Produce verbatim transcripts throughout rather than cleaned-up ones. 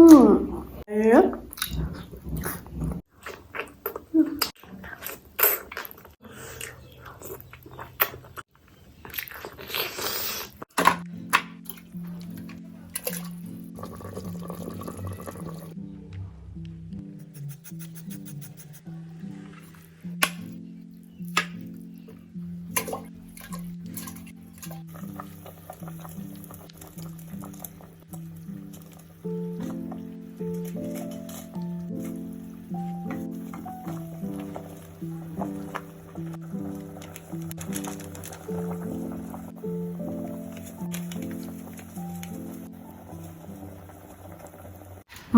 ꯎꯝ꯫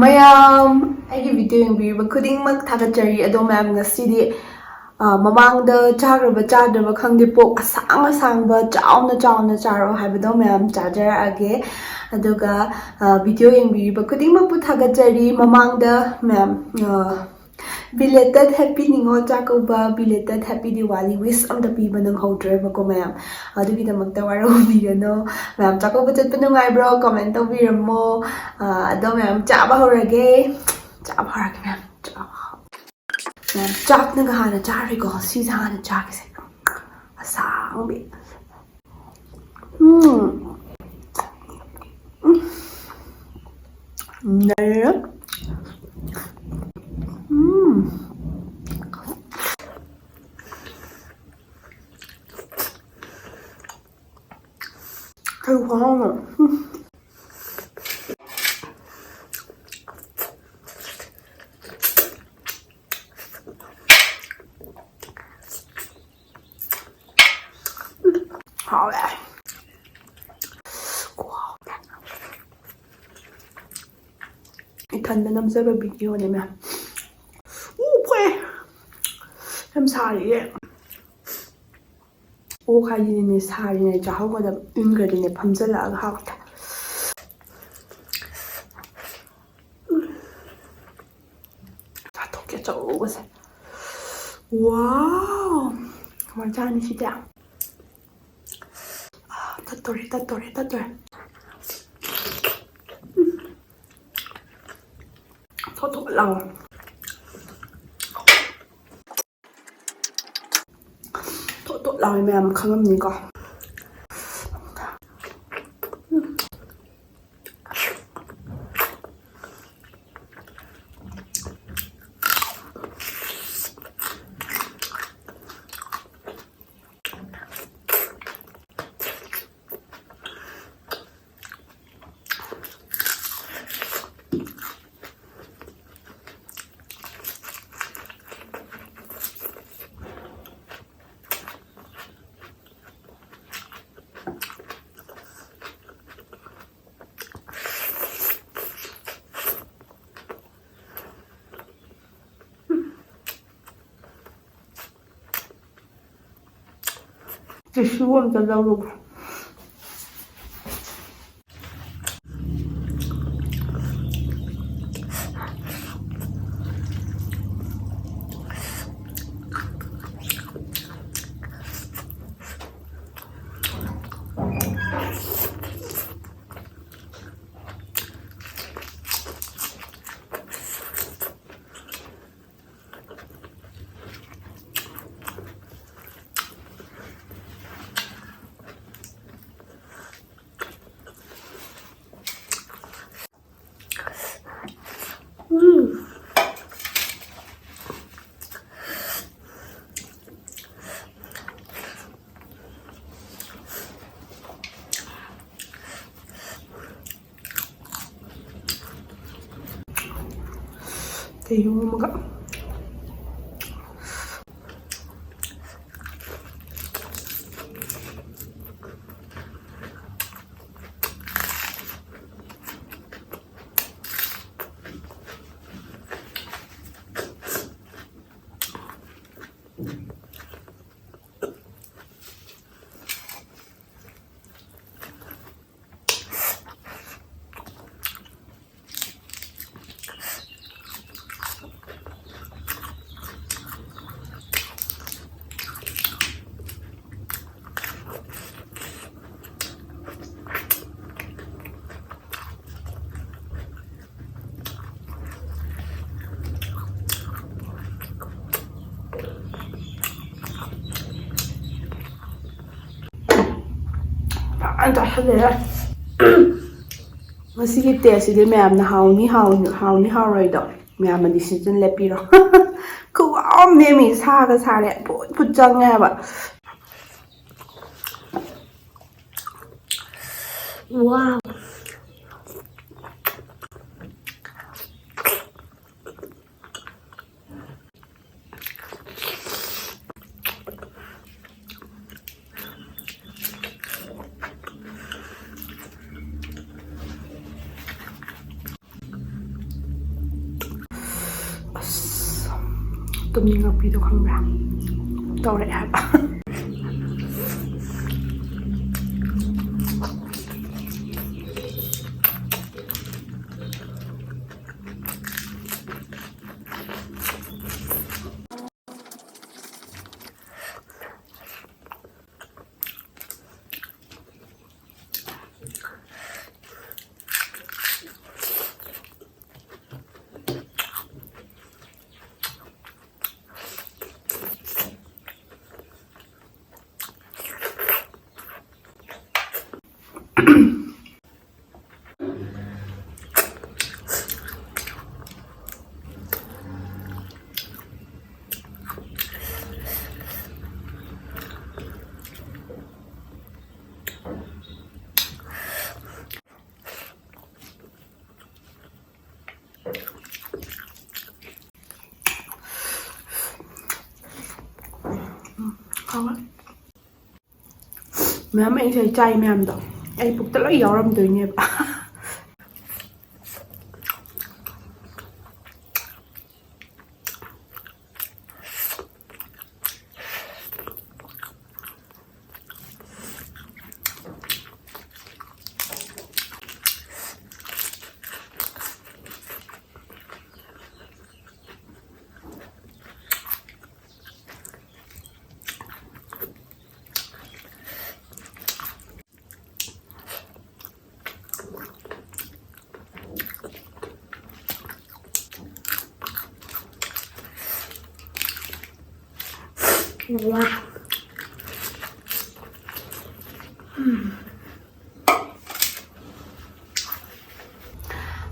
ꯃꯌꯥꯝ, ꯑꯩꯒꯤ video ꯌꯦꯡꯕꯤꯔꯤꯕ ꯈꯨꯗꯤꯡꯃꯛ ꯊꯥꯒꯠꯆꯔꯤ꯫ ꯑꯗꯣ ꯃꯌꯥꯝ, ꯉꯁꯤꯗꯤ, ꯑ, ꯃꯃꯥꯡꯗ ꯆꯥꯈ꯭ꯔꯕ ꯆꯥꯗ꯭ꯔꯕ ꯈꯪꯗꯦ, ꯄꯣꯛ ꯑꯁꯥꯡ ꯑꯁꯥꯡꯕ ꯆꯥꯎꯅ ꯆꯥꯎꯅ ꯆꯥꯔꯣ ꯍꯥꯏꯕꯗꯣ ꯃꯌꯥꯝ ꯆꯥꯖꯔꯛꯑꯒꯦ꯫ ꯑꯗꯨꯒ, ꯑ, video ꯌꯦꯡꯕꯤꯔꯤꯕ ꯈꯨꯗꯤꯡꯃꯛꯄꯨ ꯊꯥꯒꯠꯆꯔꯤ꯫ ꯃꯃꯥꯡꯗ ꯃꯌꯥꯝ, ꯑ, belated happy Ningol Chakkouba, belated happy Diwali wish ꯑꯝꯇ ꯄꯤꯕ ꯅꯪꯍꯧꯗ꯭ꯔꯦꯕꯀꯣ ꯃꯌꯥꯝ꯫ ꯑꯗꯨꯒꯤꯗꯃꯛꯇ ꯋꯥꯔꯧꯕꯤꯒꯅꯨ꯫ ꯃꯌꯥꯝ ꯆꯥꯛꯀꯧꯕ ꯆꯠꯄ ꯅꯨꯡꯉꯥꯏꯕ꯭ꯔꯣ? Comment ꯇꯧꯕꯤꯔꯝꯃꯣ꯫ ꯑ, ꯑꯗꯣ ꯃꯌꯥꯝ ꯆꯥꯕ ꯍꯧꯔꯒꯦ꯫ ꯆꯥꯕ ꯍꯧꯔꯒꯦ ꯃꯌꯥꯝ꯫ ꯆꯥꯕ ꯍꯧ-, ꯃꯌꯥꯝ ꯆꯥꯛꯅꯒ ꯍꯥꯟꯅ ꯆꯥꯔꯣꯏꯀꯣ꯫ ꯁꯤꯁꯦ ꯍꯥꯟꯅ ꯆꯥꯒꯦꯁꯦ꯫ ꯑꯁꯥꯡꯕꯤ꯫ ꯎꯝ꯫ ꯎꯝ꯫ ꯅꯩꯔꯦ꯫ ꯎꯝ꯫ ꯀꯩ ꯈꯨꯍꯥꯎꯅꯣ꯫ ꯎꯝ꯫ ꯍꯥꯎꯋꯦ꯫ ꯈꯨꯍꯥꯎ꯫ ꯏꯊꯟꯗ ꯅꯝꯖꯕ videoꯅꯦ ꯃꯌꯥꯝ꯫ ꯎ, ꯐꯨꯑꯦ꯫ ꯌꯥꯝ ꯁꯥꯔꯤꯌꯦ꯫ ꯑꯣꯛ ꯍꯥꯏꯁꯤꯅꯅꯦ, ꯁꯥꯔꯤꯉꯩ ꯆꯥꯍꯧꯒꯗꯕ, ꯏꯪꯈ꯭ꯔꯗꯤꯅꯦ ꯐꯝꯖꯜꯂꯛꯑꯒ ꯍꯥꯎꯇꯦ꯫ ꯆꯥꯊꯣꯛꯀꯦ ꯑꯆꯧꯕꯁꯦ꯫ Wow! ꯀꯃꯥꯏꯅ ꯆꯥꯅꯤ ꯁꯤꯗꯤ? ꯑꯥ, ꯇꯠꯇꯣꯔꯦ, ꯇꯠꯇꯣꯔꯦ, ꯇꯠꯇꯣꯔꯦ꯫ ꯎꯝ꯫ ꯂꯥꯎ꯫ ꯊꯣꯠ ꯊꯣꯠ ꯂꯥꯎꯋꯦ, ꯃꯌꯥꯝ ꯈꯪꯉꯝꯅꯤꯀꯣ꯫ Tissue ꯑꯝꯇ ꯂꯧꯔꯨꯒꯦ꯫ ꯀꯩꯅꯣ ꯑꯃꯒ꯫ ꯆꯥꯁꯜꯂꯦ꯫ ꯉꯁꯤꯒꯤ ꯇꯦꯁꯁꯤꯗꯤ ꯃꯌꯥꯝꯅ ꯍꯥꯎꯅꯤ, ꯍꯥꯎꯅꯤ, ꯍꯥꯎꯅꯤ, ꯍꯥꯎꯔꯣꯏꯗꯣ ꯃꯌꯥꯝꯅ ꯗꯤꯁꯤꯖꯟ ꯂꯦꯞꯄꯤꯔꯣ꯫ ꯈꯨꯋꯥ ꯑꯃ ꯅꯦꯝꯃꯤ, ꯁꯥꯒ ꯁꯥꯔꯦ, ꯐꯨꯠ ꯐꯨꯠ ꯆꯪꯉꯦ ꯍꯥꯏꯕ꯫ ꯋꯥꯎ꯫ ꯑꯁ, ꯇꯨꯝꯅꯤꯡꯉꯛꯄꯤꯗꯣ ꯈꯪꯕ꯭ꯔꯥ? ꯇꯧꯔꯛꯑꯦ ꯍꯥꯏꯕ꯫ ꯃꯌꯥꯝ ꯑꯩ ꯉꯁꯥꯏ ꯆꯥꯏ ꯃꯌꯥꯝꯗꯣ ꯑꯩ ꯄꯨꯛꯇ ꯂꯣꯏ ꯌꯥꯎꯔꯝꯗꯣꯏꯅꯦꯕ꯫ ꯋꯥ꯫ ꯎꯝ꯫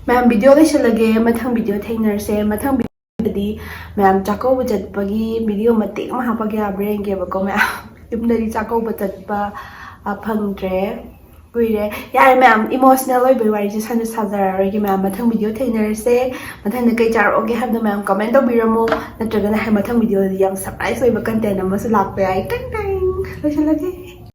ꯃꯌꯥꯝ, video ꯂꯣꯏꯁꯤꯜꯂꯒꯦ꯫ ꯃꯊꯪ video ꯊꯦꯡꯅꯔꯁꯦ꯫ ꯃꯊꯪ videoꯗꯗꯤ ꯃꯌꯥꯝ ꯆꯥꯛꯀꯧꯕ ꯆꯠꯄꯒꯤ video ꯃꯇꯦꯛ ꯑꯃ ꯍꯥꯞꯄꯒ ꯌꯥꯕ꯭ꯔꯥ ꯌꯦꯡꯒꯦꯕꯀꯣ꯫ ꯃꯌꯥꯝ ꯌꯨꯝꯗꯗꯤ ꯆꯥꯛꯀꯧꯕ ꯆꯠꯄ, ꯑ, ꯐꯪꯗ꯭ꯔꯦ, ꯀꯨꯏꯔꯦ꯫ ꯌꯥꯔꯦ ꯃꯌꯥꯝ, emotional ꯑꯣꯏꯕꯒꯤ ꯋꯥꯔꯤꯁꯦ ꯁꯥꯟꯅ ꯁꯥꯖꯔꯔꯣꯏꯒꯦ꯫ ꯃꯌꯥꯝ ꯃꯊꯪ video ꯊꯦꯡꯅꯔꯁꯦ꯫ ꯃꯊꯪꯗ ꯀꯩ ꯆꯥꯔꯛꯑꯣꯒꯦ ꯍꯥꯏꯕꯗꯣ ꯃꯌꯥꯝ comment ꯇꯧꯕꯤꯔꯝꯃꯣ, ꯅꯠꯇ꯭ꯔꯒꯅ ꯍꯥꯏ ꯃꯊꯪ videoꯗꯗꯤ ꯌꯥꯝ surprise ꯑꯣꯏꯕ content ꯑꯃꯁꯨ ꯂꯥꯛꯄ ꯌꯥꯏ꯫ ꯇꯦꯡ ꯇꯦꯡ꯫ ꯂꯣꯏꯁꯤꯜꯂꯒꯦ꯫